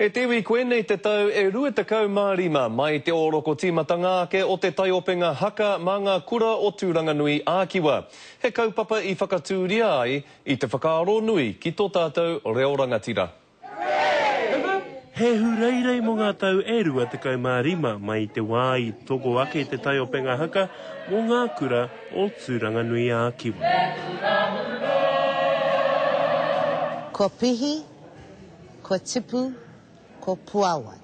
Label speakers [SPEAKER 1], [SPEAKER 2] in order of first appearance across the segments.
[SPEAKER 1] E te iwi, koinei te tau e 25 mai te ōroko tīmatanga ake o te taiopenga haka mā ngā kura o Tūranganui ā-Kiwa. He kaupapa i whakatūria ai i te whakaaro nui ki tō tātou reo rangatira.
[SPEAKER 2] He hureirei mō ngā tau e 25 mai i te wā i toko ake te taiopenga haka mō ngā kura o Tūranganui ā-Kiwa.
[SPEAKER 3] Kua pihi, Kua tipu, kua puāwai.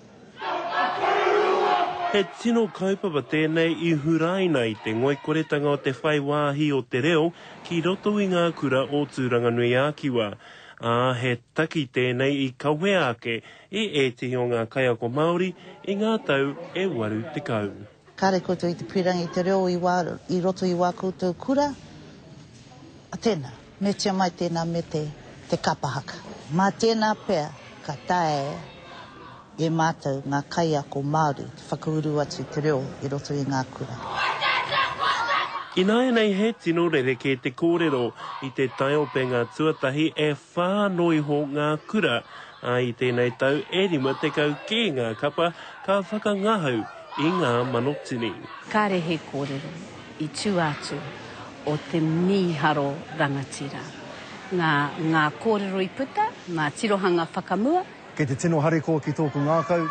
[SPEAKER 2] He tino kaupapa tēnei i huraina i te ngoikoretanga o te whai wāhi o te reo ki roto i ngā kura o Tūranganui-ā-Kiwa, ā, he taki tēnei i kawea ake i ētehi o ngā kaiako Māori i ngā tau e 80.
[SPEAKER 3] Kāre koutou i te pīrangi i te reo i wā, i roto i wā koutou kura, Tēnā, metia mai tēnā me te, te kapa haka. Mā tēnā pea ka taea e mātou ngā kaiako Māori te whakauru atu te reo i roto i ngā kura.
[SPEAKER 2] Ināianei he tino rerekē te kōrero i te taiopenga tuatahi e whā noa iho ngā kura, ā, i tēnei tau e 50 kē ngā kapa ka whakangahau i ngā manotini.
[SPEAKER 4] Kāre he kōrero i tua atu o te mīharo rangatira. Ngā, ngā kōrero i puta, ngā tirohanga whakamua.
[SPEAKER 5] Kei te tino harikoa ki tōku ngākau,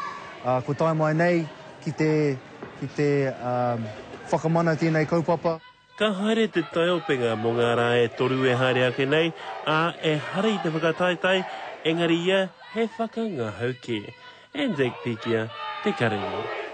[SPEAKER 5] ā, kua tae mai nei ki te, ki te, ā, whakamana tēnei kaupapa.
[SPEAKER 2] Ka haere te taiopenga mō ngā rā e toru e haere ake nei, ā, ehara i te whakataetae, engari ia he whakangahau kē. Anzac Pikia, Te Karere.